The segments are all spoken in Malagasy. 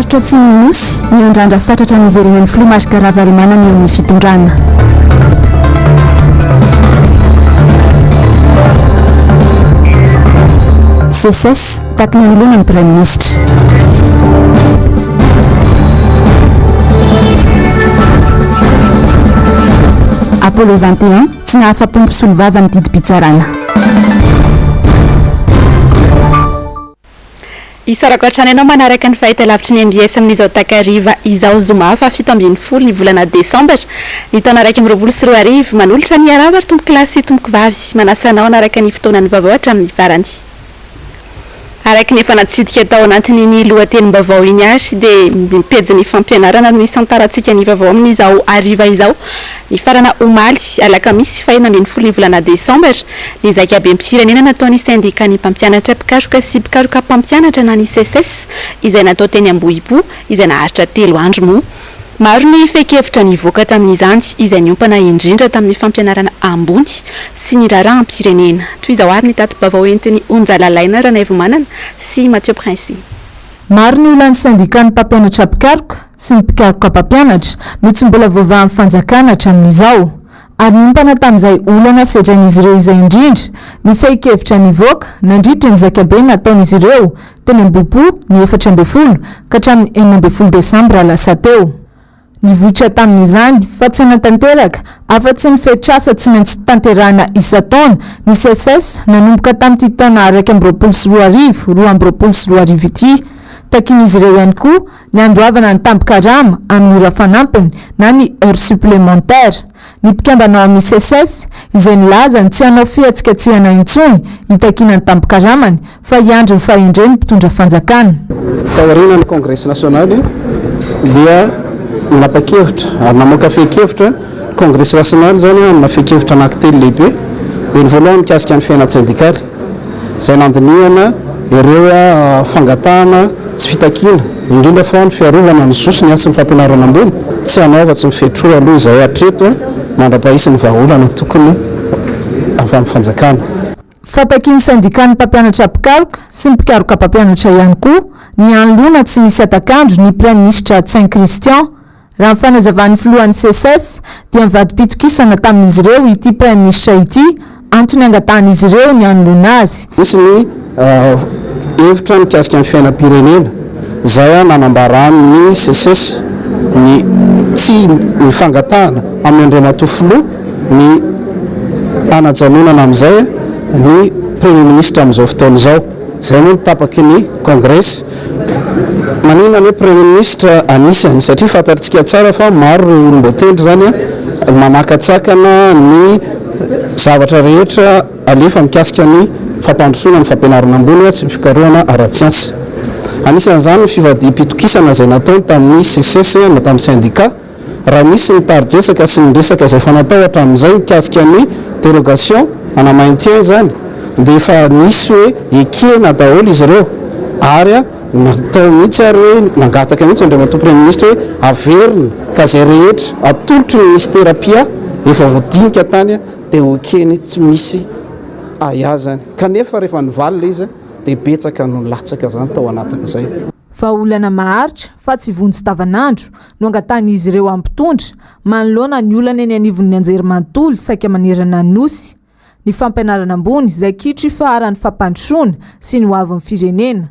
Faritra Atsimon'ny Nosy, miandrandra fatratra ny hiverenan'ny filoha Marc Ravalomanana eo amin'ny fitondrana. Seces, taky ny hanoloana ny Praiminisitra. Apollo 21, tsy nahafa-po mpisolovava ny didim-pitsarana. Isaorako hatrany anao manaraka ny fahitalavitry ny mbs amin'izao takariva izao zoma faha 17 ny volana desambra ny taona 2021. Manolotra ny arahaba ry tompokolahy sy tompokovavy. Manasa anao hanaraka ny fotoanan'ny vaovao hatramin'ny farany. Araka ny efa natsidika tao anatin'iny lohatenim-baovao iny ary dia ny pejin'ny fampianarana no hisantarantsika ny vaovao amin'izao hariva izao. Nifarana omaly alakamisy faha 16 ny volana desambra ny zaikabem-pirenena nataon'ny sendikan'ny mpampianatra mpikaroka sy mpikaroka mpampianatra na ny Seces izay natao teny Ambohipo izay naharitra telo andro moa. Maro ny fehin-kevitra nivoaka tamin'izany izay niompana indrindra tamin'ny fampianarana ambony sy ny raharaham-pirenena. Toy izao àry ny tati-baovao entin'i Onja Lalaina Ranaivomanana sy Mathieu Princi. Maro ny olan'ny sendikan'ny mpampianatra mpikaroka sy ny mpikaroka mpampianatra no tsy mbola voavahan'ny fanjakana hatramin'izao. Ary niompana tamin'izay olana sedrain'izy ireo izay indrindra ny fehin-kevitra nivoaka nandritra ny zaikabe nataon'izy ireo teny Ambohipo ny 14 ka hatramin'ny 16 desambra lasa teo. Nivoitra tamin'izany fa tsy hanatanteraka afa-tsy ny fetr'asa tsy maintsy tanterahina isan-taona ny Seces nanomboka tamin'ity taona 2021 2022 ity. Takian'izy ireo ihany koa ny handoavana ny tambin-karama amin'ny ora fanampiny na ny heures supplémentaires. Ny mpikambana ao amin'ny Seces izay nilaza ny tsy hanao fihetsiketsehana intsony hitakiana ny tambin-karamany fa hiandry ny fahendren'ny mpitondra fanjakana. Taorian'ny Kongresy nasionaly dia nanapa-kevitra ary namoaka fehin-kevitra, Kongresy nasionaly izany amina fehin-kevitra anankitelo lehibe, dia ny voalohany mikasika ny fiainan-tsendikaly izay nandinihana ireo fangatahana sy fitakiana, indrindra fa ny fiarovana ny zo sy ny hasin'ny fampianarana ambony, tsy hanao afa-tsy ny fetroa aloha izahay hatreto mandra-pahisy ny vahaolana tokony avy amin'ny fanjakana. Fatakin'ny sendikan'ny mpampianatra mpikaroka sy ny mpikaroka mpampianatra ihany koa ny hanoloana tsy misy hatak'andro ny Praiminisitra Ntsay Christian. Raha ny fanazavan'ny filohan'ny Seces dia nivadi-pitokisana tamin'izy ireo ity Praiminisitra ity, antony angatahan'izy ireo ny hanoloana azy. Nisy ny hevitra mikasika ny fiainam-pirenena izay nanambaran'ny Seces ny tsy ny fangatahana amin'ny Andriamatoa Filoha ny hanajanonana amin'izay ny Premier Ministre amin'izao fotoana izao. Izay moa no tapaky ny Kongresy. Maninona ny hoe Premier Ministre anisany? Satria fantatritsika tsara fa maro ireo olom-boatendry izany manakatsakana ny zavatra rehetra alefa mikasika ny fampandrosoana ny fampianarana ambony sy ny fikarohana ara-tsiansa. Anisan'izany ny fivadiham-pitokisana izay nataony tamin'ny Seces na tamin'ny sendika. Raha nisy ny tari-dresaka sy ny resaka izay efa natao hatramin'izay mikasika ny dérogation ana maintien izany dia efa nisy hoe ekena daholo izy ireo ary natao mihitsy ary hoe nangataka mihitsy Andriamatoa Praiminisitra hoe averina ka izay rehetra atolotry ny minisitera PIA efa voadinika tany dia ho ekeny tsy misy ahiahy izany kanefa rehefa nivaly ilay izy dia betsaka no nilatsaka izany tao anatin'izay. Vahaolana maharitra fa tsy vonjy tavanandro no angatahan'izy ireo amin'ny mpitondra manoloana ny olana eny anivon'ny anjerimanontolo saika manerana ny Nosy. Ny fampianarana ambony izay kitro ifaharan'ny fampandrosoana sy ny hoavin'ny firenena.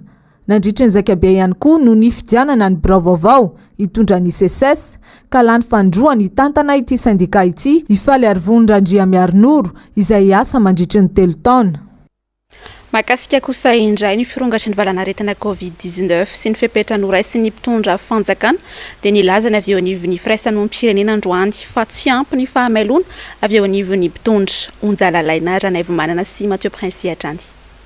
Nandritry ny zaikabe ihany koa no nifidianana ny birao vaovao hitondra ny Seces ka lany fanindroany hitantana ity sendika ity i Faliarivony Randriamiarinoro izay hiasa mandritry ny telo taona. Mahakasika kosa indray ny firongatry ny valanaretina Covid 19 sy ny fepetra noraisin'ny mpitondra fanjakana dia nilaza ny avy eo anivon'ny firaisamonim-pirenena androany fa tsy ampy ny fahamailoana avy eo anivon'ny mpitondra. Onja Lalaina Ranaivomanana sy Mathieu Princi hatrany.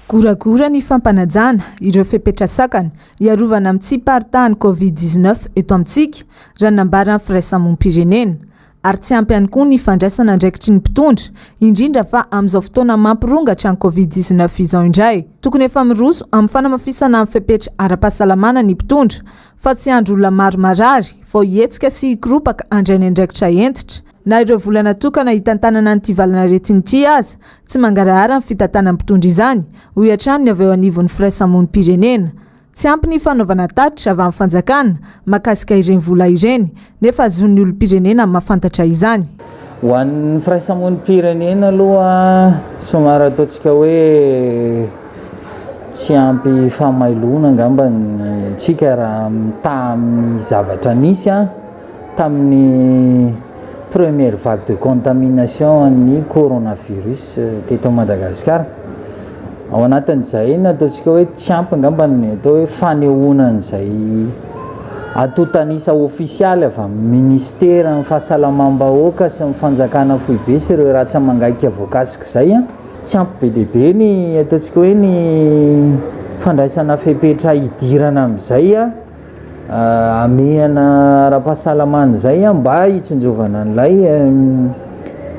Goragora ny fampanajana ireo fepetra sakana hiarovana amin'ny tsy hiparitahan'ny Covid 19 eto amintsika, raha ny nambaran'ny firaisamonim-pirenena. Ary tsy ampy ihany koa ny fandraisana andraikitry ny mpitondra, indrindra fa amin'izao fotoana mampirongatra ny Covid 19 izao indray. Tokony efa miroso amin'ny fanamafisana ny fepetra ara-pahasalamana ny mpitondra, fa tsy hiandry olona maro marary vao hihetsika sy hikoropaka handray ny andraikitra hentitra. Na ireo vola natokana hitantanana an'ity valanaretina ity aza, tsy mangarahara ny fitantanan'ny mpitondra izany, hoy hatrany ny avy eo anivon'ny firaisamonim-pirenena. Tsy ampy ny fanaovana tatitra avy amin'ny fanjakana mahakasika ireny vola ireny, nefa zon'ny olom-pirenena ny mahafantatra izany. Ho an'ny firaisamonim-pirenena aloha somary ataontsika hoe tsy ampy fahamailona angamba tsika raha mitaha amin'ny zavatra nisy tamin'ny première vague de contamination an'ny coronavirus teto Madagasikara. Ao anatin'izay ny ataontsika hoe tsy ampy angamba ny atao hoe fanehoana an'izay antontan'isa ofisialy avy amin'ny minisiteran'ny fahasalamam-bahoaka sy ny fanjakana foibe sy ireo ratsa-mangaika voakasik'izay. Tsy ampy be dia be ny ataontsika hoe ny fandraisana fepetra hidirana amin'izay hamehana ara-pahasalamana izay mba hitsinjovana an'ilay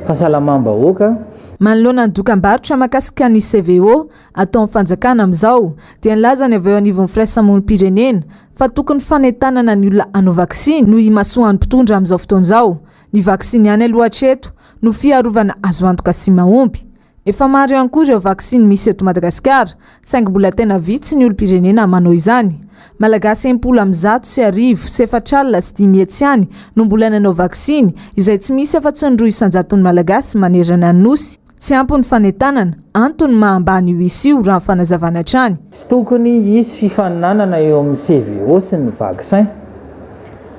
fahasalamam-bahoaka. Manoloana ny dokambarotra mahakasika ny CVO ataon'ny fanjakana amin'izao dia nilaza ny avy eo anivon'ny firaisamonim-pirenena fa tokony fanentanana ny olona hanao vaksiny no imasoan'ny mpitondra amin'izao fotoana izao. Ny vaksiny ihany aloha hatreto no fiarovana azo antoka sy mahomby. Efa maro ihany koa ireo vaksiny misy eto Madagasikara saingy mbola tena vitsy ny olom-pirenena manao izany. Malagasy 1560 ihany no mbola nanao vaksiny izay tsy misy afa-tsy ny 2 isan-jaton'ny Malagasy manerana ny Nosy. Tsy ampy ny fanentanana, antony maha ambany io isa io raha ny fanazavana hatrany. Tsy tokony hisy fifaninanana eo amin'ny CVO sy ny vaccin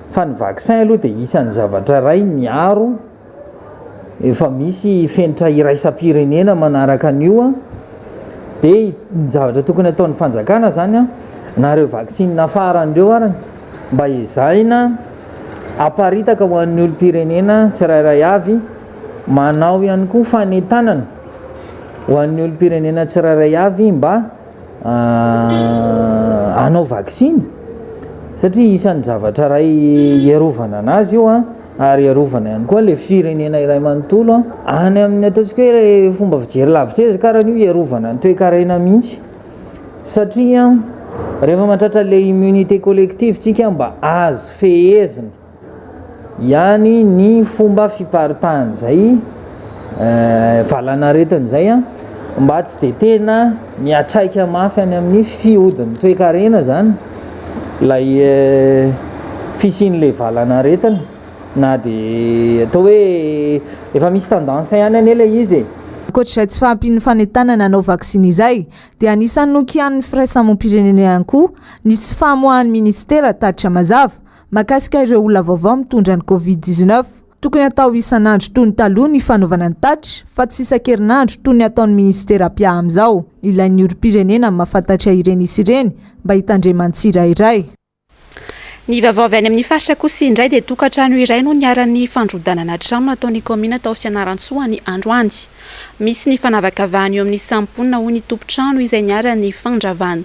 fa ny vaccin aloha dia isan'ny zavatra iray miaro Efa misy fenitra iraisam-pirenena manaraka an'io an, dia ny zavatra tokony ataon'ny fanjakana zany an, na ireo vaksiny nafarany ireo arany mba ezahina aparitaka ho an'ny olom-pirenena tsirairay avy, manao ihany koa fanentanana ho an'ny olom-pirenena tsirairay avy mba hanao vaksiny satria isan'ny zavatra iray hiarovana anazy io an. Ary hiarovana ihany koa ilay firenena iray manontolo any amin'ny ataontsika hoe fomba fijery lavitra ezaka ary io hiarovana ny toekarena mihitsy satria rehefa mahatratra ilay immunité collective tsika mba azo fehezina ihany ny fomba fiparitahan'izay valanaretina izay mba tsy dia tena miatraika mafy any amin'ny fihodin'ny toekarena izany ilay fisian'ilay valanaretina na dia atao hoe efa misy tendance ihany anie ilay izy e. Ankoatra izay tsy fahampian'ny fanentanana hanao vaksiny izay dia anisan'ny nokianin'ny firaisamoam-pirenena ihany koa ny tsy famoahan'ny minisitera tatitra mazava mahakasika ireo olona vaovao mitondra ny Covid 19. Tokony hatao isan'andro toy ny taloha ny fanaovana ny tatitra fa tsy isan-kerinandro toy ny ataon'ny minisitera mpiahy amin'izao. Ilain'ny olom-pirenena ny mahafantatra ireny isa ireny mba hitandreman'ny tsirairay. Ny vaovao avy any amin'ny faritra kosa indray dia tokantrano iray no niharan'ny fandrodanana trano nataon'ny kaominina tao Fianarantsoa ny androany. Misy ny fanavakavahana eo amin'ny samy mponina hoy ny tompon-trano izay niharan'ny fandravana.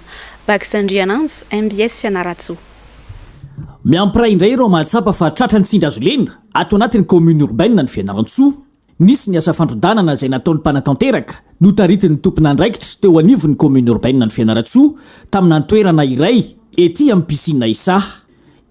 Bax Andriananjy, mbs Fianarantsoa. Miampy indray ireo mahatsapa fa tratran'ny tsindry azo lena ato anatin'ny commune urbaine ny Fianarantsoa. Nisy ny asa fandrodanana izay nataon'ny mpanatanteraka notaritin'ny tompon'andraikitra teo anivon'ny commune urbaine ny Fianarantsoa tamina toerana iray ety amin'ny piscine Isaha.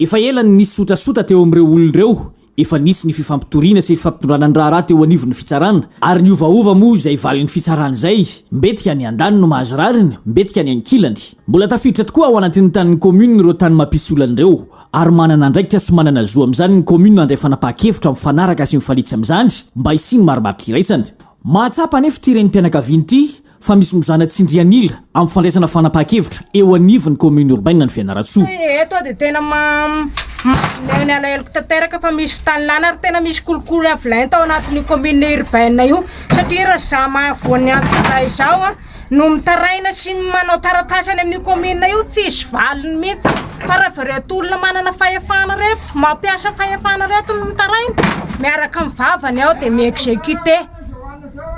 Efa ela no nisy sotasota teo amin'ireo olona ireo Efa nisy ny fifampitoriana sy fifampitondrana ny raharaha teo anivon'ny fitsarana, ary niovaova moa izay valin'ny fitsarana izay, mbetika ny andaniny no mahazo rariny, mbetika ny ankilany. Mbola tafiditra tokoa ao anatin'ny tanin'ny commune ireo tany mampisy olana ireo, ary manana andraikitra sy manana zo amin'izany ny commune handray fanapahan-kevitra mifanaraka sy mifanitsy amin'izany mba hisian'ny marimaritra iraisana. Mahatsapa anefa ity renim-pianakaviana ity fa misy mizana tsindrian'ila amin'ny fandraisana fanapahan-kevitra eo anivon'ny commune urbaine ny Fianarantsoa. Eto aho dia tena maneho ny alaheloko tanteraka fa misy fitanilana ary tena misy kolikoly avo lenta ao anatin'io commune urbaine io satria raha za mahavoan'ny antsojay izao no mitaraina sy manao taratasy any amin'io commune io tsisy valiny mihitsy fa raha vao ireto olona manana fahefana ireto mampiasa fahefana ireto no mitaraina miaraka amin'ny vavany ao dia mi-executer.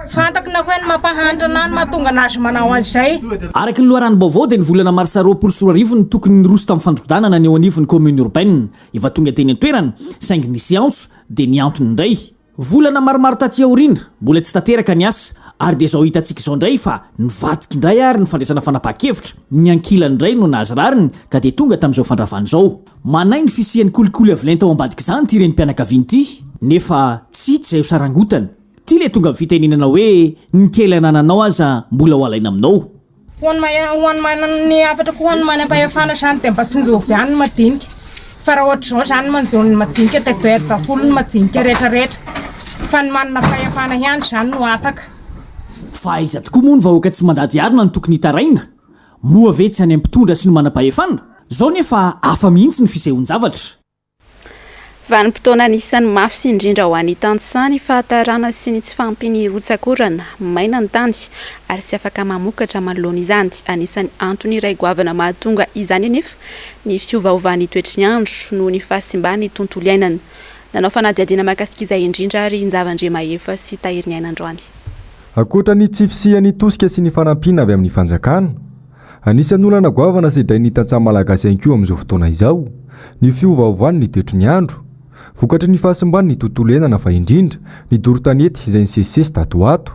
Tsy fantako na hoe ny mampahantra na ny mahatonga anazy manao an'izay. Araka ny loharanom-baovao dia ny volana marsa 2020 no tokony niroso tamin'ny fandrodanana ny eo anivon'ny commune urbaine. Efa tonga teny an-toerana, saingy nisy antso dia nihantona indray. Volana maromaro taty aoriana, mbola tsy tanteraka ny asa ary dia izao hitantsika izao indray fa nivadika indray ary ny fandraisana fanapahan-kevitra. Ny ankilany indray no nahazo rariny ka dia tonga tamin'izao fandravana izao. Manahy ny fisian'ny kolikoly avy lenta ao ambadik'izany ity renim-pianakaviana ity, nefa tsy hita izay ho sarangotany. Ity ilay tonga amin'ny fitenenana hoe ny kely anananao aza mbola ho alaina aminao. Ho an'ny mahay ho an'ny manana ny hafatra koa ho an'ny manam-pahefana izany dia mba tsinjovy ihany ny madinika fa raha ohatr'izao izany ny manjo ny majinika dia very daholo ny majinika rehetra rehetra fa ny manana fahefana ihany izany no afaka. Fa aiza tokoa moa ny vahoaka tsy mandady harona no tokony hitaraina? Moa ve tsy any amin'ny mpitondra sy ny manam-pahefana? Zao nefa hafa mihitsy ny fisehoan-javatra. Vanim-potoana anisan'ny mafy sy indrindra ho an'ny tantsaha ny fahatarana sy ny tsy fahampian'ny rotsak'orana. Maina ny tany ary tsy afaka mamokatra manoloana izany. Anisan'ny antony iray goavana mahatonga izany anefa ny fiovaovan'ny toetry ny andro noho ny fahasimban'ny tontolo iainana. Nanao fanadihadiana mahakasika izay indrindra ary Njava Andriamahefa sy Tahiriniaina androany. Ankoatra ny tsy fisian'ny tosika sy ny fanampiana avy amin'ny fanjakana, Anisan'ny olana goavana sedrain'ny tantsaha malagasy ihany koa amin'izao fotoana izao ny fiovaovan'ny toetry ny andro, vokatry ny fahasimban'ny tontolo iainana fa indrindra ny doro tanety izay nisesisesy tato ho ato.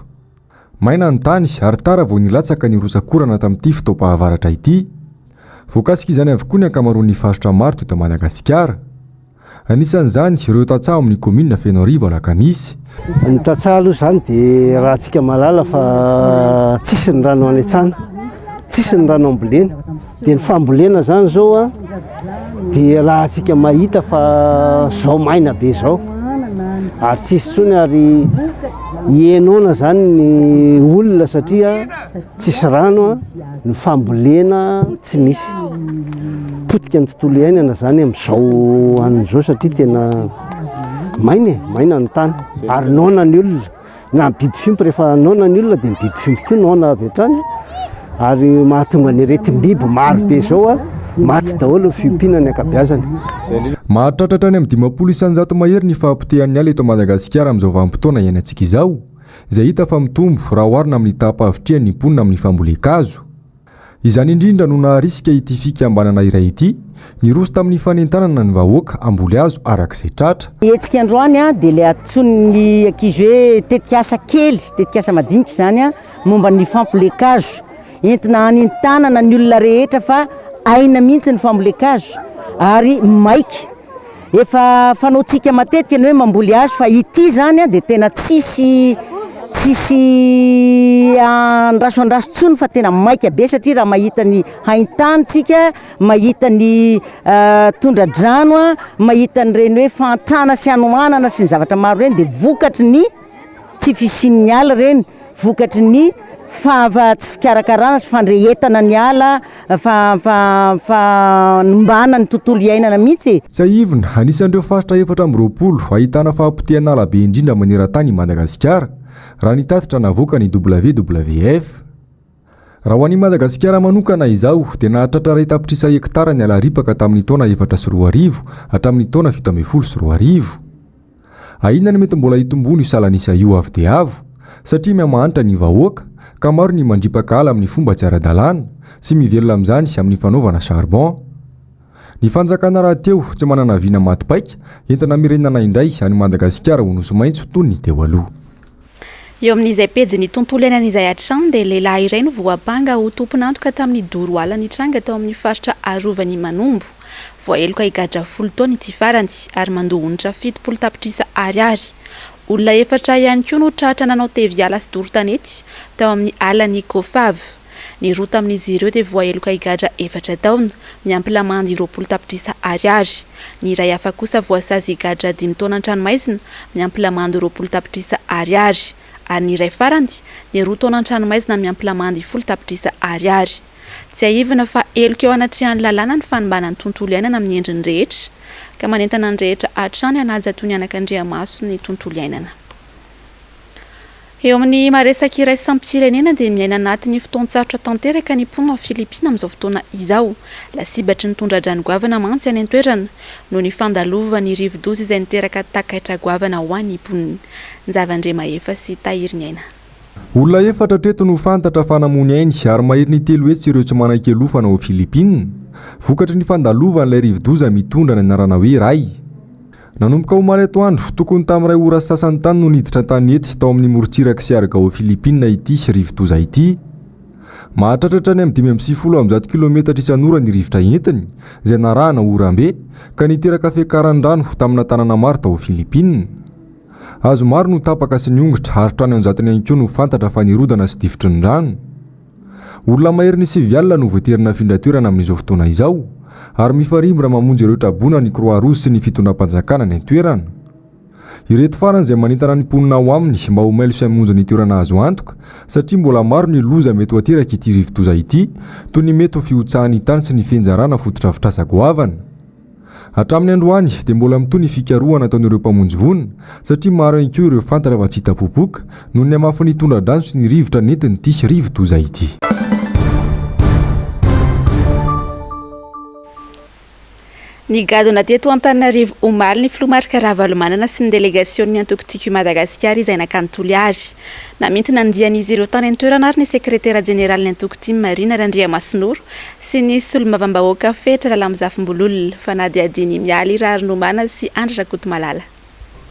Maina ny tany ary tara vao nilatsaka ny rotsak'orana tamin'ity fotoam-pahavaratra ity. Voakasik'izany avokoa ny ankamaroan'ny faritra maro teto Madagasikara. Anisan'izany ireo tantsaha ao amin'ny kaominina Fenoarivo Alakamisy. Ny tantsaha aloha izany dia raha antsika mahalala fa tsisy ny rano any an-tsana, tsisy ny rano ambolena. Dia ny fambolena izany izao a, dia raha antsika mahita fa izao maina be izao ary tsisy intsony ary henoana izany ny olona satria tsisy rano a. Ny fambolena tsy misy. Potika ny tontolo iainana zany amin'izao an'izao satria tena maina e, maina ny tany ary noana ny olona. Na ny biby fiompy rehefa noana ny olona dia ny biby fiompy koa noana avy hatrany ary mahatonga ny aretim-biby maro be izao a, maty daholo ny fiompiana ny ankabeazany. Mahatratra hatrany amin'ny 50% mahery ny fahapotehan'ny ala eto Madagasikara amin'izao vanim-potoana iainantsika izao. izay hita fa mitombo raha oharina amin'ny taham-pahavitrihan'ny mponina amin'ny fambolen-kazo. Izany indrindra no naharisika ity fikambanana iray ity niroso tamin'ny fanentanana ny vahoaka hamboly hazo araka izay tratra. Ny hetsika androany dia ilay antsoin'ny ankizy hoe tetikasa kely, tetikasa madinika izany momba ny fambolen-kazo. Entina hanentanana ny olona rehetra fa aina mihitsy ny fambolen-kazo ary maika. Efa fanaontsika matetika ny hoe mamboly hazo fa ity izany dia tena tsisy tsisy andraso andraso intsony fa tena maika be satria raha mahita ny haintany tsika, mahita ny tondra-drano, mahita an'ireny hoe fahantrana sy hanoanana sy ny zavatra maro ireny dia vokatry ny tsy fisian'ny ala ireny, vokatry ny tsy fikarakarana sy fandrehetana ny ala, fanimbana ny tontolo iainana mihitsy e. Tsiahivina, anisan'ireo faritra 24 ahitana fahapotehana ala be indrindra maneran-tany i Madagasikara, raha ny tatitra navoakan'ny WWF. Raha ho an'i Madagasikara manokana izao dia nahatratra iray tapitrisa hektara ny ala ripaka tamin'ny taona 2004 hatramin'ny taona 2017. Ahiana ny mety mbola hitomboan'io salan'isa io avo dia avo satria mihamahantra ny vahoaka ka maro ny mandripaka ala amin'ny fomba tsy ara-dalàna sy mivelona amin'izany amin'ny fanaovana charbon. Ny fanjakana rahateo tsy manana vina maty paika entina hamerenana indray an'i Madagasikara ho nosy maitso toy ny teo aloha. Eo amin'izay pejin'ny tontolo iainana izay hatrany dia lehilahy iray no voampanga ho tompon'antoka tamin'ny doro ala nitranga tao amin'ny faritra arovan'i Manombo. Voaheloka higadra folo taona ity farany ary mandoa onitra 70 tapitrisa ariary. Olona efatra ihany koa no tratra nanao teviala sy doro tanety tao amin'ny alan'i Kofave. Ny roa tamin'izy ireo dia voaheloka higadra efatra taona, miampy lamandy 20 tapitrisa ariary. Ny iray hafa kosa voasazy higadra dimy taona an-tranomaizina, miampy lamandy 20 tapitrisa ariary. Ary ny iray farany dia roa taona an-tranomaizina miampy lamandy folo tapitrisa ariary. Tsiahivina fa heloka eo anatrehan'ny lalàna ny fanimbana ny tontolo iainana amin'ny endriny rehetra, ka manentana ny rehetra hatrany hanaja toy ny anakandriamaso ny tontolo iainana. Eo amin'ny maha-resaka iraisam-pirenena dia miaina anatin'ny fotoan-tsarotra tanteraka ny mponina ao Filipina amin'izao fotoana izao. Lasibatry ny tondra-drano goavana mantsy any an-toerana noho ny fandalovan'ny rivodoza izay niteraka takaitra goavana ho an'ny mponina. Njavandremahefa sy Tahiriniaina. Olona efatra hatreto no fantatra fa namoy ny ainy ary maherin'ny 300 ireo tsy manan-kialofana ao Filipina, vokatry ny fandalovan'ilay rivodoza mitondra ny anarana hoe Rai. Nanomboka omaly atoandro, tokony tamin'ny iray ora sy sasany tany no niditra an-tanety tao amin'ny morontsirak'i Siargao Filipina ity rivodoza ity. Mahatratra hatrany amin'ny 195 kilometatra isan'ora ny rivotra entiny, izay narahana oram-be, ka niteraka fiakaran'ny rano tamina tanàna maro tao Filipina. Hazo maro no tapaka sy niongotra ary trano an-jatony ihany koa no fantatra fa nirodana sy difotry ny rano. Olona maherin'ny 90 no voatery nafindra toerana amin'izao fotoana izao, ary mifarimbona mamonjy ireo traboina ny Croix Rouge sy ny fitondram-panjakana any an-toerana. Ireto farany izay manentana ny mponina ao aminy mba ho mailo sy hamonjy ny toerana azo antoka satria mbola maro ny loza mety ho aterak'ity rivodoza ity toy ny mety ho fihotsahan'ny tany sy ny fianjarana fotodrafitrasa goavana. Hatramin'ny androany dia mbola mitohy ny fikarohana ataon'ireo mpamonjy voina satria maro ihany koa ireo fantatra fa tsy hita popoka noho ny hamafin'ny tondra-drano sy ny rivotra nentin'ity rivodoza ity. Nigadona teto Antananarivo omaly ny filoha Marc Ravalomanana sy ny delegasionin'ny antoko Tiako i Madagasikara izay nankany Toliary. Namintina ny dian'izy ireo tany an-toerana ary ny sekretera jeneralin'ny antoko tim Rina Randriamasinoro sy ny solombavambahoaka Fetra Ralambozafimbololona. Fanadihadian'i Mialy Raharinomana sy Andry Rakotomalala.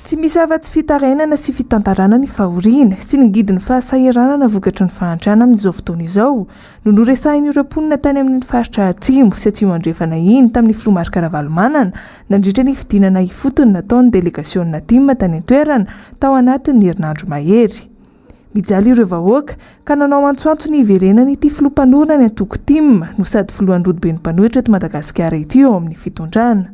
Tsy misy afa-tsy fitarainana sy fitantarana ny fahoriana sy ny ngidin'ny fahasahiranana vokatry ny fahantrana amin'izao fotoana izao no noresahin'ireo mponina tany amin'iny faritra Atsimo sy Atsimo Andrefana iny tamin'ny filoha Marc Ravalomanana nandritra ny fidinana ifotony nataon'ny delegasionina tim tany an-toerana tao anatin'ny herinandro mahery. Mijaly ireo vahoaka ka nanao antsoantso ny hiverenan'ity filoha mpanorina ny antoko tim no sady filohan'ny rodoben'ny mpanohitra eto Madagasikara ity eo amin'ny fitondrana.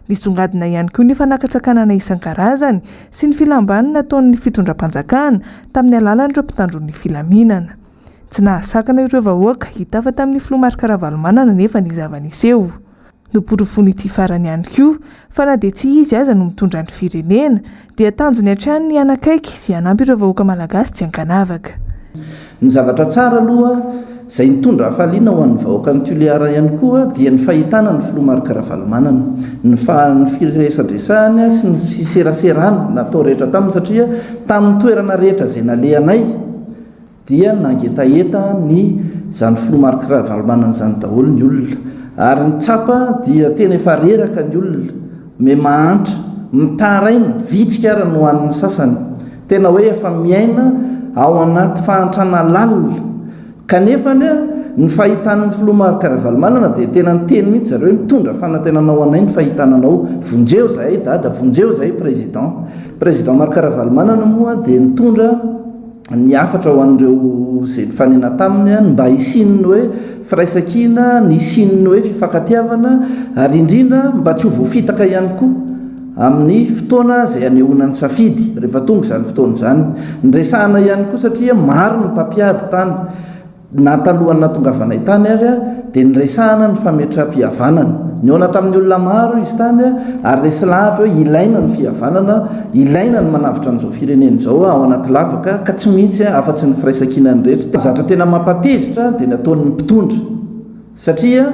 Nisongadina ihany koa ny fanakatsakanana isan-karazany sy ny filam-bany nataon'ny fitondram-panjakana tamin'ny alalan'ireo mpitandro ny filaminana. Tsy nahasakana ireo vahoaka hitafa tamin'ny filoha Marc Ravalomanana anefa ny zava-niseho. Noporofoin'ity farany ihany koa fa na dia tsy izy aza no mitondra ny firenena dia tanjony hatrany ny hanakaiky sy hanampy ireo vahoaka malagasy tsy ankanavaka. Ny zavatra tsara aloha izay nitondra hafaliana ho an'ny vahoakan'i Tuléar ihany koa dia ny fahitana ny filoha Marc Ravalomanana, ny ny firesadresahany sy ny fiseraserana natao rehetra taminy satria tamin'ny toerana rehetra izay nalehanay dia nangetaheta ny izany filoha Marc Ravalomanana izany daholo ny olona ary ny tsapa dia tena efa reraka ny olona, me mahantra, mitaraina, vitsika ara no hanin'ny sasany. Tena hoe efa miaina ao anaty fahantrana lalina. Kanefa anie ny fahitan'ny filoha Marc Ravalomanana dia tena niteny mihitsy zareo hoe mitondra fanantenana ho anay ny fahitana anao. Vonjeo zahay Dada, vonjeo zahay Président. Président Marc Ravalomanana moa dia nitondra ny hafatra ho an'ireo izay nifanena taminy ny mba hisian'ny hoe firaisankina, ny hisian'ny hoe fifankatiavana ary indrindra mba tsy ho voafitaka ihany koa. Amin'ny fotoana izay hanehoana ny safidy, rehefa tonga izany fotoana izany. Niresahana ihany koa satria maro ny mpampiady tany, na talohan'ny nahatongavanay tany ary dia niresahana ny fametram-pihavanana. Nihaona tamin'ny olona maro izy tany ary resy lahatra hoe ilaina ny fihavanana, ilaina ny manavotra an'izao firenena izao ao anaty lavaka ka tsy misy afa-tsy ny firaisankinan'ny rehetra. Zavatra tena mampatezitra dia ny ataon'ny mpitondra. Satria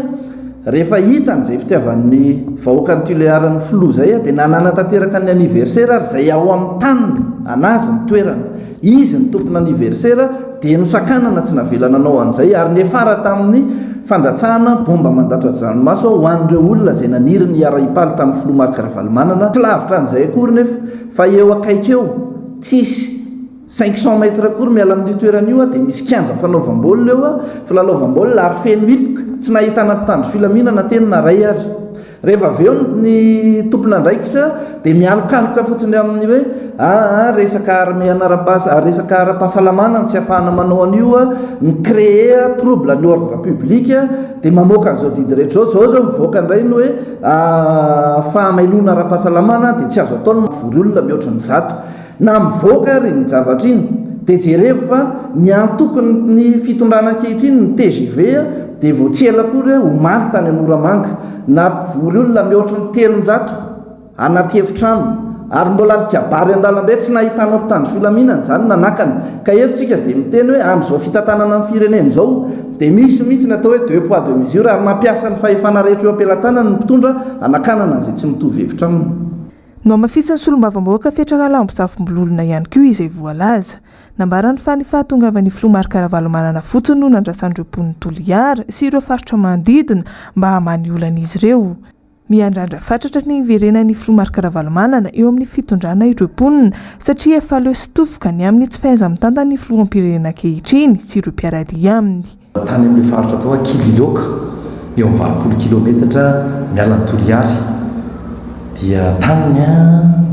rehefa hitany izay fitiavan'ny vahoakan'i Tuléar ny filoha izay dia nananatanteraka ny anniversaire ary izay ao amin'ny taniny, an'azy ny toerana. Izy no tompon'anniversaire dia nosakanana tsy navela nanao an'izay ary niafara tamin'ny fandatsahana bomba mandatra-dranomaso ho an'ireo olona izay naniry ny hiara-hipaly tamin'ny filoha Marc Ravalomanana. Tsy lavitra an'izay akory nefa fa eo akaiky eo tsisy 500 mètres akory miala amin'io toerana io dia misy kianja fanaovam-baolina eo, filalaovam-baolina ary feno hipoka, tsy nahitana mpitandro filaminana teny na iray ary. Rehefa avy eo ny tompon'andraikitra dia mialokaloka fotsiny amin'ny hoe aa resaka armée resaka ara-pahasalamana no tsy ahafahana manao an'io, mi-créer trouble ny ordre public dia mamoaka an'izao didy rehetra izao, izao izao mivoaka indray ny hoe fahamailoana ara-pahasalamana dia tsy azo atao ny mivory olona mihoatra ny zato. Na mivoaka ary iny zavatra iny dia jerevo fa ny antokon'ny fitondrana ankehitriny, ny tgv, dia vao tsy ela akory omaly tany Moramanga, nampivory olona mihoatry ny 300 anaty efitrano ary mbola nikabary an-dalambe tsy nahitanao mpitandro filaminana izany nanakana. Ka eto tsika dia miteny hoe amin'izao fitantanana ny firenena izao dia misy mihitsy ny atao hoe deux poids deux mesures ary mampiasa ny fahefana rehetra eo am-pelatanany ny mpitondra hanakanana an'izay tsy mitovy hevitra aminy. Nohamafisin'ny solombavambahoaka Fetra Ralambo-Zafimbololona ihany koa izay voalaza. Nambarany fa ny fahatongavan'ny filoha Marc Ravalomanana fotsiny no nandrasan'ireo mponin'i Toliara sy ireo faritra manodidina mba hamaha ny olan'izy ireo. Miandrandra fatratra ny hiverenan'ny filoha Marc Ravalomanana eo amin'ny fitondrana ireo mponina satria efa leo sy tofoka ny amin'ny tsy fahaiza-mitantan'ny filoham-pirenena ankehitriny sy ireo mpiara-dia aminy. Tany amin'ilay faritra atao hoe Kililoka, eo amin'ny 80 kilometatra miala an'i Toliary, dia tany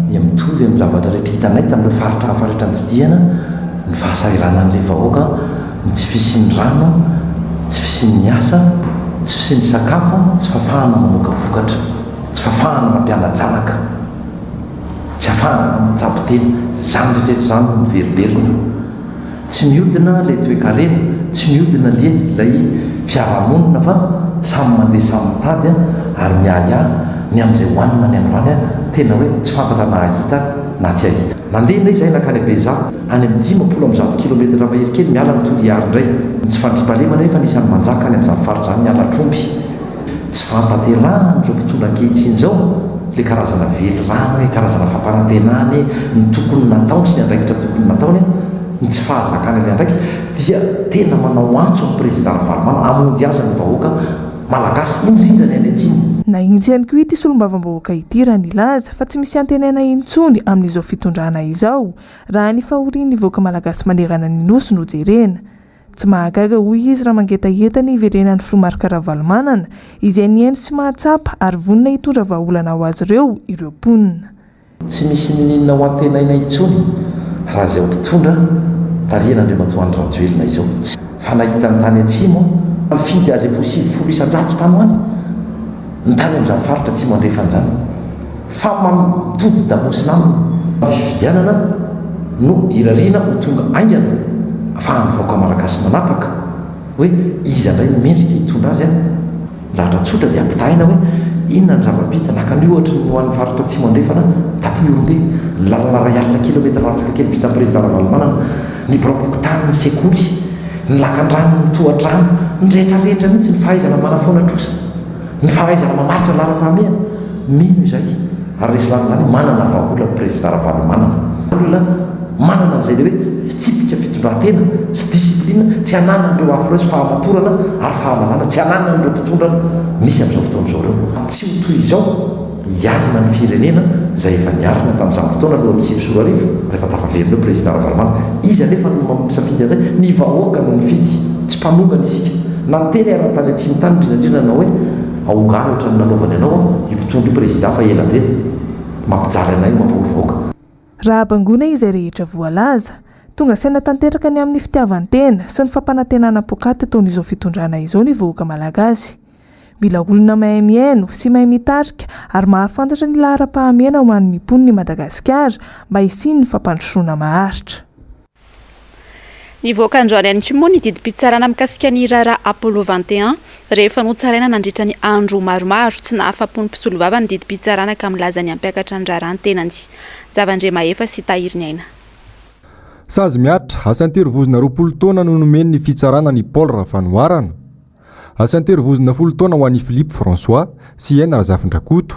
dia mitovy amin'ny zavatra rehetra hitanay tamin'ireo faritra hafa rehetra nitsidihana, ny fahasahiranan'ilay vahoaka, ny tsy fisian'ny rano. Tsy fisian'ny asa, tsy fisian'ny sakafo, tsy fahafahana mamoaka vokatra, tsy fahafahana mampiana-janaka, tsy hafahana mitsabo tena, izany rehetra rehetra izany no miverimberina. Tsy mihodina ilay toekarena, tsy mihodina ilay fiarahamonina fa samy mandeha samy mitady ary miahiahy ny amin'izay hohanina ny androany, tena hoe tsy fantatra na hahita na tsy hahita. Nandeha indray izahay nankany Bezaha, any amin'ny 150 kilometatra mahery kely miala an'i Toliary indray. Ny tsy fandriampahalemana anefa anisan'ny manjaka any amin'izany faritra izany ny halatr'omby. Tsy fahatanterahan'izao mpitondra ankehitriny izao ilay karazana velirano e, karazana fampanantenana e, ny tokony nataony sy ny andraikitra tokony nataony e, ny tsy fahazakana ilay andraikitra dia tena manao antso amin'ny Prezida Ravalomanana hamonjy azy ny vahoaka Malagasy, indrindra ny any Atsimo. Nahitsy ihany koa ity solombavambahoaka ity raha nilaza fa tsy misy antenaina intsony amin'izao fitondrana izao raha ny fahorian'ny vahoaka Malagasy manerana ny Nosy no jerena. Tsy mahagaga hoy izy raha mangetaheta ny hiverenan'ny filoha Marc Ravalomanana izay nihaino sy mahatsapa ary vonona hitondra vahaolana ho azy ireo ireo mponina. Tsy misy niniana ho antenaina intsony raha izao mpitondra tarihan'Andriamatoa Andry Rajoelina izao. Tsy fa nahita ny tany atsimo aho, nifidy azy efa ho 90% tany ho any ny tany amin'izany faritra atsimo andrefana izany. Fa mampitodi-damosina aminy. Ny fifidianana no irariana ho tonga haingana afahan'ny vahoaka malagasy manapaka hoe iza indray no mendrika hitondra azy an! Ny zavatra tsotra dia ampitahaina hoe inona ny zava-bita, naka ny ohatra ny ho an'ny faritra Atsimo Andrefana, Tapiorombe, ny lalana iray alina kilometatra latsaka kely vitan'ny Prezida Ravalomanana, ny biraom-pokontany, ny sekoly, ny lakandrano, ny tohadrano, ny rehetrarehetra mihitsy, ny fahaizana manafoana trosa. Ny fahaizana mamaritra laharam-pahamehana, mino izay ary resy lahatra izany hoe manana vahaolana ny Prezida Ravalomanana. Olona manana an'izay ilay hoe fitsipika fitondran-tena sy discipline tsy ananan'ireo hafa ireo sy fahamatorana ary fahalalana tsy ananan'ireo mpitondra misy amin'izao fotoana izao ireo. Tsy ho toy izao hiarina ny firenena izay efa niarina tamin'izany fotoana alohan'ny 2009 rehefa tafaverina eo Prezida Ravalomanana. Iza anefa no misafidy an'izay? Ny vahoaka no nifidy. Tsy mpanongana isika. Na niteny ary ny tany atsimo tany indrindra indrindra nanao hoe aongano ohatran'ny nanaovany anao io mpitondra io Prezida fa ela be. Mampijaly anay io mampahory vahoaka. Raha bangoina izay rehetra voalaza, tonga saina tanteraka ny amin'ny fitiavan-tena sy ny fampanantenana poakaty ataon'izao fitondrana izao ny vahoaka malagasy. Mila olona mahay mihaino sy mahay mitarika ary mahafantatra ny laharam-pahamehana ho an'ny mponin'i Madagasikara mba hisian'ny fampandrosoana maharitra. Nivoaka androany ihany koa moa ny didim-pitsarana mikasika ny raharaha Apollo 21 rehefa notsaraina nandritra ny andro maromaro. Tsy nahafa-po ny mpisolovava ny didim-pitsarana ka milaza ny hampiakatra ny raharaha ny tenany. Javandriamahefa sy Tahiriniaina. Sazy mihatra, asa an-terivozona 20 taona no nomen'ny fitsarana an'i Paul Rafanoharana. Asa an-terivozona folo taona ho an'i Philippe François sy Aina Razafindrakoto.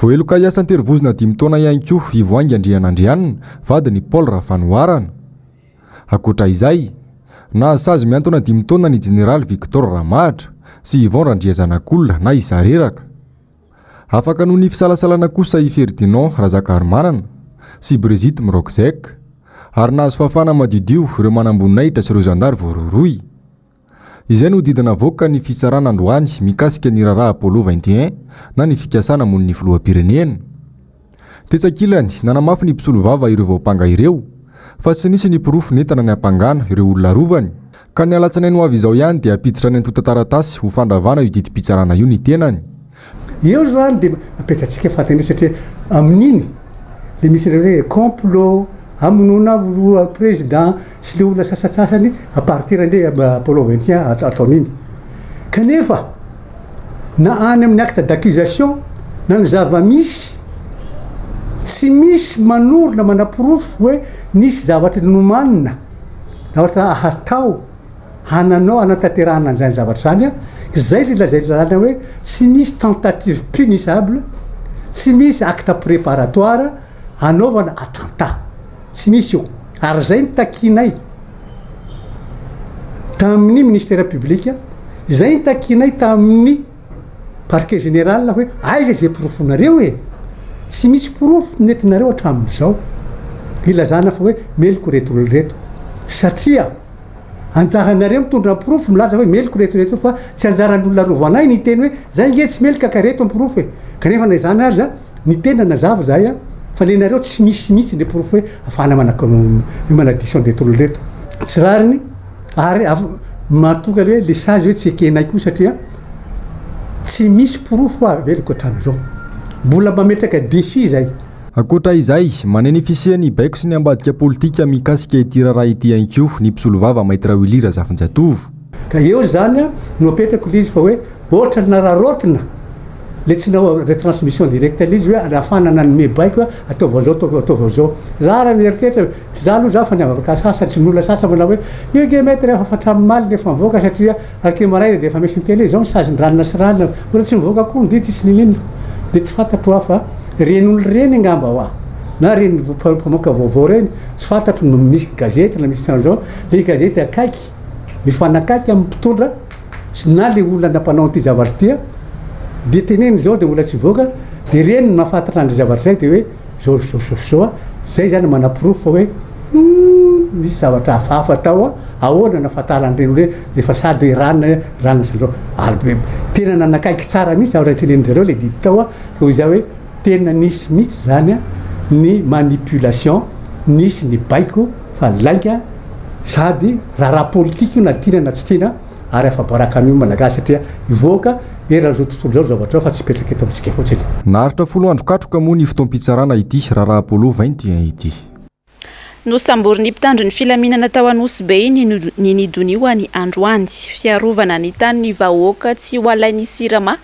Voaheloka hiasa an-terivozona dimy taona ihany koa i Voahangy Andrianandrianina, vadin'i Paul Rafanoharana. Ankoatra izay, nahazo sazy mihantona dimy taona ny jeneraly Victor Ramahatra sy Yvon Randriazanakolona na i Sareraka. Afaka noho ny fisalasalana kosa i Ferdinand Razakarimanana sy Brigitte Mrokzek, ary nahazo fahafahana madiodio ireo manamboninahitra sy ireo zandary voarohirohy. Izay no didy navoaka ny fitsarana androany mikasika ny raharaha Apollo 21 na ny fikasana hamono ny filoham-pirenena. Tetsy ankilany, nanamafy ny mpisolovava ireo voampanga ireo fa tsy nisy ny porofo nentana niampangana ireo olona arovany, ka ny alatsinainy ho avy izao ihany dia hampiditra ny antontan-taratasy ho fandravana io didim-pitsarana io ny tenany. Eo zany dia apetratsika fantany satria amin'iny le misy le hoe complot hamonoana président sy le olona sasantsasany à partir an'le Apollo 21 ataon'iny. Kanefa na any amin'ny acte d'accusation na ny zava-misy tsy misy manoro na manaporofo hoe nisy zavatra nomanina, zavatra hatao hananao hanatanterahana an'izany zavatra izany an, izay le lazain'ny lalàna hoe tsy misy tentative punissable, tsy misy acte préparatoire hanaovana attentat. Tsy misy io. Ary izay no takianay tamin'ny ministère public, izay no takianay tamin'ny parquet général hoe aiza izay porofonareo e? Tsy misy porofo nentinareo hatramin'izao hilazana fa hoe meloka ireto olona ireto. Satria anjaranareo mitondra ny porofo milaza hoe meloka ireto ireto fa tsy anjaran'ny olona arovanay ny hiteny hoe zay nge tsy meloka ka ireto ny porofo e. Kanefa na izany aza Ny tena nazava zahay a, fa le nareo tsy misy mihitsy le porofo hoe afahana manadiso an'ireto olona ireto. Tsy rariny ary. mahatonga le hoe le sazy hoe tsy ekenay koa satria tsy misy porofo averiko hatramin'izao. Mbola mametraka défi izay. Ankoatra izay, maneho ny fisian'ny baiko sy ny ambadika politika mikasika ity raharaha ity ihany koa ny mpisolovava Maître Willy Razafinjatovo. Ka eo izany no apetrako le izy fa hoe Ohatran'ny nararaotina le tsy nao retransmission directe le izy hoe ahafahana nanome baiko hoe ataovy an'izao ataovy an'izao. Za raha mieritreritra, tsy za aloha za fa ny avocat sasany sy ny olona sasany manao hoe io ange maitre efa hatramin'ny omaly no efa mivoaka satria aky maraina dia efa misy miteny hoe izao ny sazin-dranona sy ranona, mbola tsy mivoaka koa ny didy tsisy n'inon'inona. Dia tsy fantatro hoa fa ireny olona ireny angamba hoa na ireny mpamoaka vaovao ireny tsy fantatro no misy gazety na misy an'izao, le gazety akaiky mifanakaiky amin'ny mpitondra sy na le olona nampanao an'ity zavatra ity dia teneniny izao dia mbola tsy hivoaka dia ireny no mahafantatra an'izay zavatra izay dia hoe zao sy zao sy zao sy zao a, zay zany manaporofo fa hoe humm misy zavatra hafahafa atao a, ahoana no ahafantaran'ireny olona ireny rehefa sady hoe ranona hoe ranona sy zao ary be tena nanakaiky tsara mihitsy zavatra tenenin-dry zareo le didy tao a, ka hoy za hoe tena nisy mihitsy zany a ny manipulation, nisy ny baiko fa lainga Sady raharaha politika io na tiana na tsy tiana ary afa-baraka an'io ny Malagasy satria hivoaka eran'izao tontolo izao ny zavatra fa tsy hipetraka eto amintsika fotsiny. Naharitra folo andro katroka moa ny fotoam-pitsarana ity raharaha Apollo 21 ity. Nosamborin'ny mpitandro ny filaminana tao Anosibe i Nini Donia ny androany. Fiarovana ny tanin'ny vahoaka tsy ho alain'ny Sirama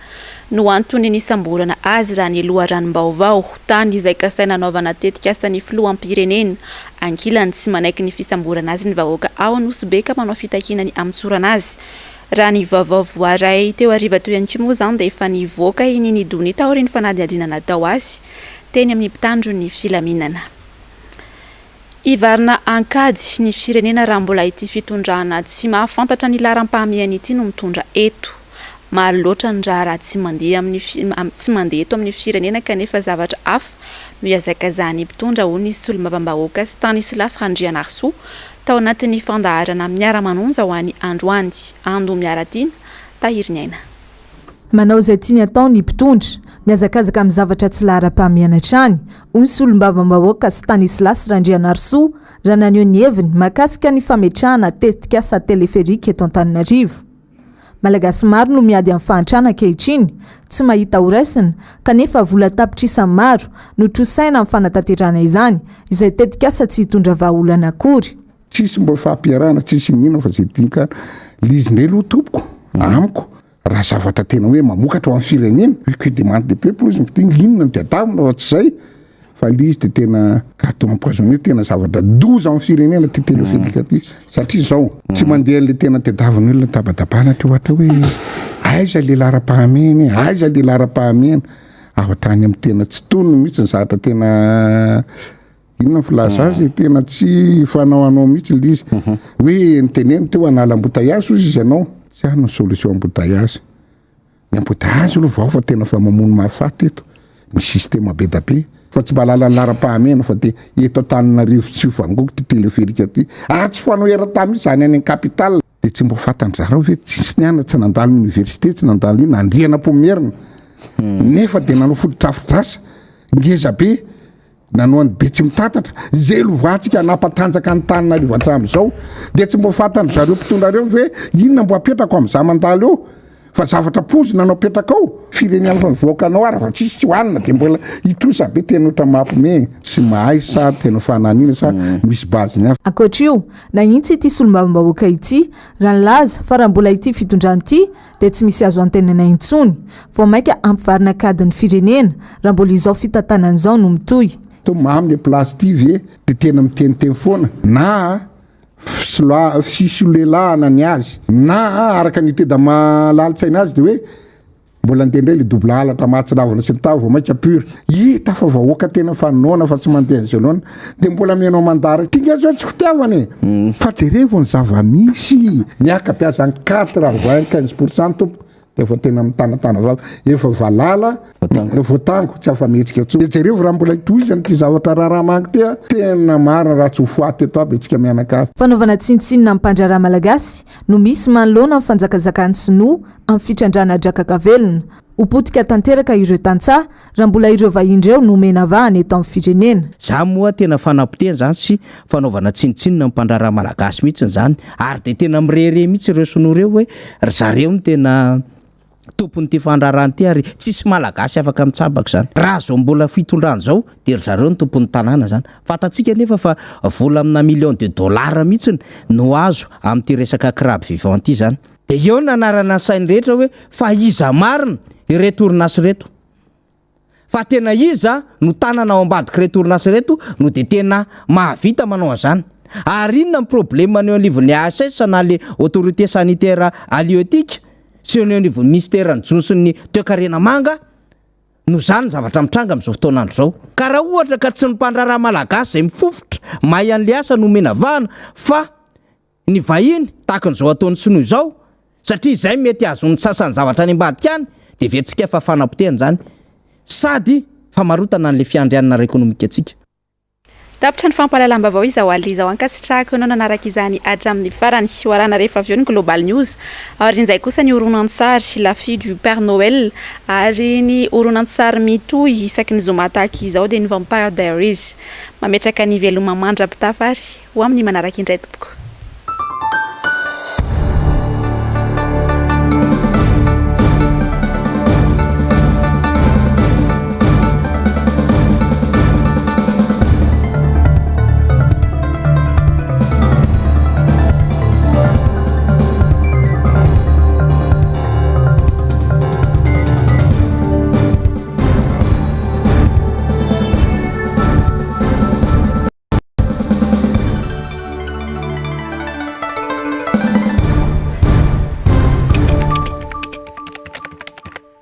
no antony nisamborana azy raha ny loharanom-baovao. Tany izay kasaina hanaovana tetikasan'ny filoham-pirenena. Ankilany, tsy manaiky ny fisamborana azy ny vahoaka ao Anosibe ka manao fitakiana ny hamotsorana azy. Raha ny vaovao voaray teo hariva teo ihany koa moa izany dia efa nivoaka i Nini Donia taorian'ny fanadihadiana natao azy teny amin'ny mpitandro ny filaminana. Hivarina an-kady ny firenena raha mbola ity fitondrana tsy mahafantatra ny laharam-pahamehana ity no mitondra eto. Maro loatra ny raharaha tsy mandeha amin'ny tsy mandeha eto amin'ny firenena kanefa zavatra hafa no ihazakazahan'ny mpitondra hoy ny solombavambahoaka Stanislas Randrianarisoa tao anatin'ny fandaharana Miara-manonja ho an'ny androany. Ando Miaratiana, Tahiriniaina. Manao izay tiany atao ny mpitondra, mihazakazaka amin'ny zavatra tsy laharam-pahamehana hatrany, hoy ny solombavambahoaka Stanislas Randrianarisoa raha naneho ny heviny mahakasika ny fametrahana tetikasa teleferika eto Antananarivo. Malagasy maro no miady amin'ny fahantrana ankehitriny, tsy mahita horaisina, kanefa vola tapitrisa maro no trosaina amin'ny fanatanterahana izany, izay tetikasa tsy hitondra vahaolana akory. Tsisy mba fampiarahana tsisy inona fa zay dinka le izy ndray aloha tompoko amiko raha zavatra tena hoe mamokatra ho an'ny firenena hoe que demande le peuple ozy ny mpiteny inona no tadiavina fa tsy zay fa le izy de tena gâteau empoisonné tena zavatra doza amin'ny firenena ty téléphérique ty satria zao tsy mandeha an'le tena tadiavin'ny olona tabatabana teo atao hoe aiza le laharam-pahamehana e aiza le laharam-pahamehana avy hatrany amin'ny tena tsy tonony mihitsy ny zavatra tena Inona ny filaza azy e? Tena tsy fanaonao mihitsy le izy. Hoe niteneno teo hanala embouteillage hozy izy ianao. Tsy any ny solution embouteillage. Ny embouteillage aloha vao fa tena fa mamono mahafaty eto. Misy système be da be. Fa tsy mahalala ny laharam-pahamehana fa dia eto Antananarivo tsy ho vangoky ty téléphérique ty. Ary tsy fanao eran-tany mihitsy izany any amin'ny capitale. Dia tsy mba fantan-dry zareo ve? Tsisy nianatra, tsy nandalo université, tsy nandalo inona, Andrianampoinimerina. Nefa dia nanao fotodrafitrasa ngeza be. Nanao an'i Betsimitatatra, izay lovantsika nampatanjaka an'Antananarivo hatramin'izao, dia tsy mba fantan-dry zareo mpitondra ireo ve inona mbo apetrako amin'izaho mandalo eo fa zavatra poizina no apetraka ao? Firenena efa mivoaka anao ary fa tsisy tsy hohanina dia mbola hitrosa be tena ohatran'ny mampime tsy mahay sa tena fananina sa misy base-ny hafa. Ankoatra io, nahintsy ity solombavambahoaka ity raha nilaza fa raha mbola ity fitondrana ity dia tsy misy azo antenaina intsony. Vao mainka hampivarina an-kady ny firenena raha mbola izao fitantanana izao no mitohy. Toa mamy le place ty ve de tena miteniteny foana na fisolelahana ny azy na araka ny teda mahalalitsaina azy de hoe mbola andeha indray le double halatra mahatsiravina sy ny tavy vao maika pur hita fa vahoaka tena fa noana fa tsy mandeha an'izay loana de mbola amianao mandara ty nge zao tsy fitiavana e fa jerevo ny zava-misy ny ankabeazan'ny 4 20 15 pourcent tompoko de efa tena mitanatana vava efa valala voatango tsy afa-mihetsika intsony de jerevo raha mbola hitohizana ity zavatra raharaha mango ty a tena marina raha tsy ho faty eto aby antsika mianakavy. Fanaovana tsinontsinona amin'ny mpandraharaha malagasy no misy manoloana ny fanjakazakan'ny sinoa amin'ny fitrandrahana drakaka velona. Ho potika tanteraka ireo tantsaha raha mbola ireo vahiny ireo no omena vahana eto amin'ny firenena. Zany moa tena fanapotehana zany sy fanaovana tsinontsinona ny mpandraharaha malagasy mihitsiny zany ary dia tena mirehareha mihitsy ireo sinoa ireo hoe ry zareo no tena tompon'ity fandraharahana ity ary tsisy malagasy afaka mitsabaka izany. Raha zao mbola fitondrana zao dia ry zareo no tompon'ny tanàna zany. Fantatsika anefa fa vola amina millions de dollars mihitsiny no azo amin'ity resaka crabe vivant ity zany. Dia eo no nanarana ny sain'ny rehetra hoe fa iza marina ireto orinasa ireto? Fa tena iza no tanana ao ambadik'ireto orinasa ireto no dia tena mahavita manao an'izany? Ary inona ny problème-ny eo anivon'ny ASS na le autorité sanitaire halieutique sy eo anivon'ny minisiteran'ny jono sy ny toekarena manga no izany zavatra mitranga amin'izao fotoan'andro izao? Ka raha ohatra ka tsy ny mpandraharaha malagasy izay mifofotra mahay an'le asa no omena vahana fa ny vahiny tahaka an'izao ataon'ny sinoa izao satria izay mety hahazoan'ny sasany zavatra any ambadika any dia heveritsika fa fanapotehana izany sady famarotana an'ilay fiandrianana ara-ekonomikantsika. Tapitra ny fampahalalam-baovao izao alina izao. Ankasitrahako ianao nanaraka izany hatramin'ny farany. Ho arahana rehefa avy eo ny Global News. Aorian'izay kosa ny horonantsary La fille du Père Noël ary ny horonantsary mitohy isaky ny zoma tahaka izao dia ny Vampire Diaries. Mametraka ny veloma mandra-pitafa ary ho amin'ny manaraka indray tompoko.